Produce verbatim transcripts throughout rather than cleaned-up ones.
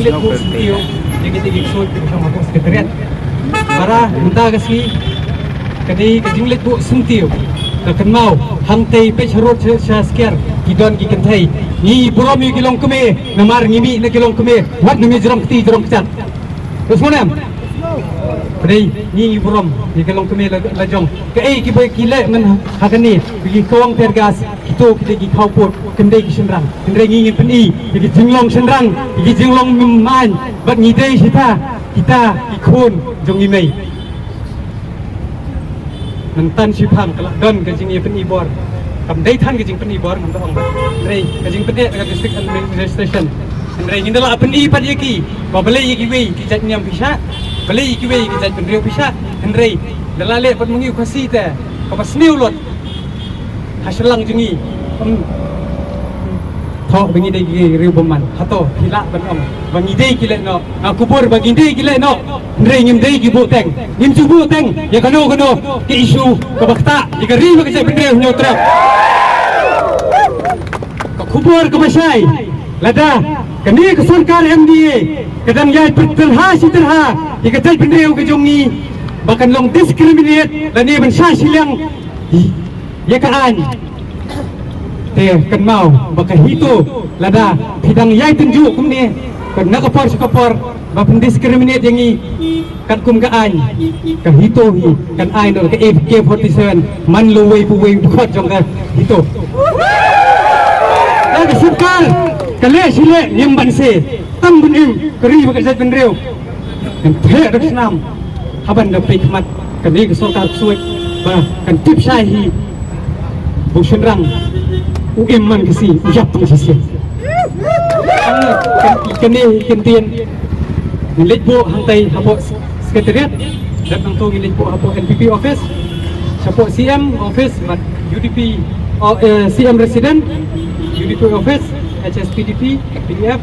Leit buh syntiew ïa kita ki ksuid kiba shong hapoh Secretariat. Para mynta ka sngi ka dei ka jingleit buh syntiew ka kynmaw hangtei peit harud sha, sha Skerjah ki don ki kynthei. Ngi burom ïa ki longkmie namar ngi mih na ki longkmie wat na ngi jrong kti jrong kjat. Ka sngewnem. Ka dei ngi, ngi burom ïa ki longkmie la, la jong. Kaei kiba ki leh man ha kane ki kawang tear gas. Kito ki dei ki khawpud, kim dei ki shynrang. Hynrei ngi ngin pyni ïa ki jinglong shynrang, ïa ki jinglong maiñ, bad ngi dei kita, kita ki khun jong ngi mei. Mynta shiphang ka la don ka jingïapyni bor. Kam dei than ka jingpyni bor ngam da ong ba. Hynrei ka jingpyni ka district administration. Hynrei ngin da la pyni pat ïa ki ba balei ïa kiwei ki jait niam pisa, balei ïa kiwei ki jait bynriew pisa. Hynrei da la leh pat ma ngi u Khasi te kaba sniew lut. Ha shyllang jong ngi. Hmm. Thoh ba ngi dei ki riew bymman. Hato phi lah ban ong ba ngi dei ki leh noh? Nga kubur ba ngi dei ki leh noh. Hynrei ngim dei ki buh teng. Ngim ju buh teng ïa kano kano ki issue kaba ktah ïa ka ri bad ka jaitbynriew Hynñiewtrep. Ka khubor kaba shai, lada kane ka sorkar M D A ka dang ïai pyrtylha shi tyrha ïa ka jaitbynriew ka jong ngi ba kan long discriminate lane ban shah shiliang ïa ka aiñ. Te kynmaw ba ka HITO lada phi dang ïai tynjuh kumne ka na ka por sha ka por ba phin discriminate ïa ngi katkum ka aiñ, ka HITO hi kan ai noh ka A K forty-seven man la uwei pa uwei u dkhot jong ka HITO. Ka sorkar ka leh shi leh ngim banse, tang ban im ka ri bad ka jaitbynriew. Kan theh da ka snam haban da peit khmat kane ka sorkar ksuid ba kan tip shai hi ba u shynrang u im man ka sngi, u ïap tang shisien. Kane, kane hi ka ktien. Ngin leit buh hangtai hapoh Secretariat, dep nangto ngin leit buh hapoh N P P office, shapoh C M office bad U D P, o, eh, C M resident, U D P office, H S P D P, P D F.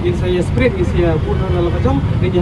Ngin sa ïa spread, ngin sa ïa buh na la ka jong, ngin ïa